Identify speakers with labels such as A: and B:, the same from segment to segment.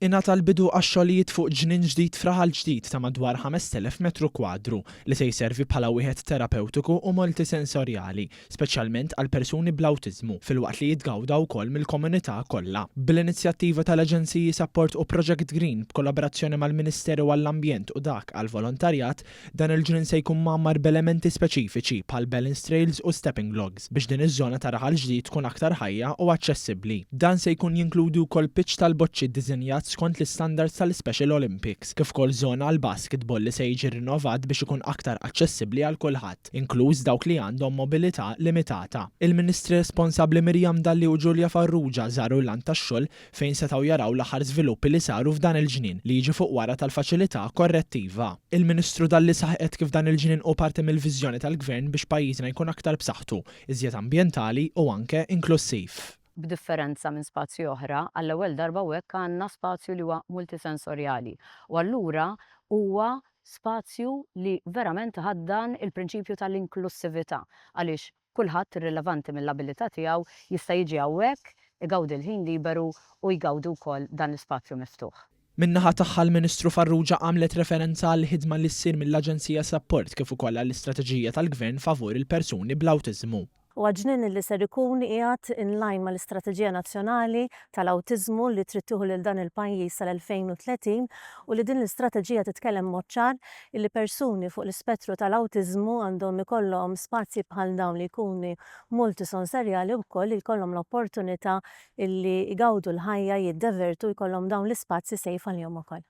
A: Ingħata l-bidu għax-xogħlijiet fuq ġnien ġdid f'Raħal Ġdid ta' madwar 5,000 metru kwadru li se jservi bħala wieħed terapewtiku u multisensorjali, speċjalment għal persuni bl-awtiżmu, filwaqt li jitgawda wkoll mill-komunità kollha. Bl-inizjattiva tal-Aġenziji Sapport u Project Green b'kollaborazzjoni mal-Ministeru għall-Ambjent u dak għall-Volontarjat, Dan il-ġnien se jkun mgħammar b'elementi speċifiċi bħal balance trails u stepping logs biex din iż-żona ta' Raħal Ġdid tkun aktar ħajja u aċċessibbli. Dan se jkun jinkludi wkoll pitch tal-boċċi ddisinjat skont l-istandards tal-Ispecial Olympics, kif ukoll żona għall-basketball li se jiġi rinnovat biex ikun aktar aċċessibbli għal kulħadd, inkluż dawk li għandhom mobilità limitata. Il-Ministri responsabbli Miriam Dalli u Julia Farrugia żaru l-lant tax-xogħol fejn setgħu jaraw l-aħħar żviluppi li saru f'dan il-ġnien li jiġi fuq wara tal-faċilità korrettiva. Il-Ministru Dalli saħqet kif dan il-ġnien hu parti mill-viżjoni tal-Gvern biex pajjiżna jkun aktar b'saħħtu, iżjed ambjentali u anke inklussiv.
B: B'differenza minn spazji oħra, għall-ewwel darba hawnhekk għandna spazju li huwa multisensorjali u allura huwa spazju li verament iħaddan il-prinċipju tal-inklussività għaliex Kulħadd, irrilevanti mill-abilità tiegħu, jista' jiġi hawnhekk, igawdi l-ħin liberu u jgawdi wkoll dan l-ispazju miftuħ.
A: Min-naħa tagħha l-Ministru Farrugia għamlet referenza għall-ħidma li ssir mill-Aġenzija Sapport kif ukoll għall-istrateġija tal-Gvern favur il-persuni bl-awtiżmu.
C: Huwa ġnien li ser ikun qiegħed in line mal-Istrateġija Nazzjonali tal-Awtiżmu li trid tieħu lil dan il-pajjiż sal-2030 u li din l-istrateġija titkellem b'mod ċar illi persuni fuq l-ispettru tal-awtiżmu għandhom ikollhom spazji bħal dawn li jkunu multisonserjali wkoll li jkollhom l-opportunità illi jgawdu l-ħajja, jiddevertu, jkollhom dawn l-ispazji safe għalihom ukoll.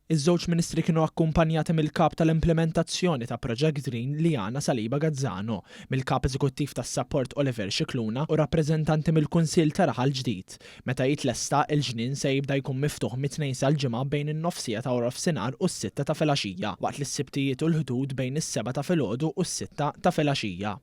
A: Iż-żewġ Ministri kienu akkumpanjati mill-Kap tal-Implimentazzjoni ta' Project Green Liana Saliba Gazzano, mill-Kap Eżekuttiv tas-Sapport Oliver Scicluna u rappreżentanti mill-Kunsill ta' Raħal Ġdid. Meta jitlesta, il-ġnien se jibda jkun miftuħ mit-Tnejn sal-Ġimgħa bejn in-nofsiegħa ta' waranofsinhar u s-sitta ta' filgħaxija, waqt li s-Sibtijiet u l-Ħdud bejn is-sebgħa ta' filgħodu u s-sitta ta' filgħaxija.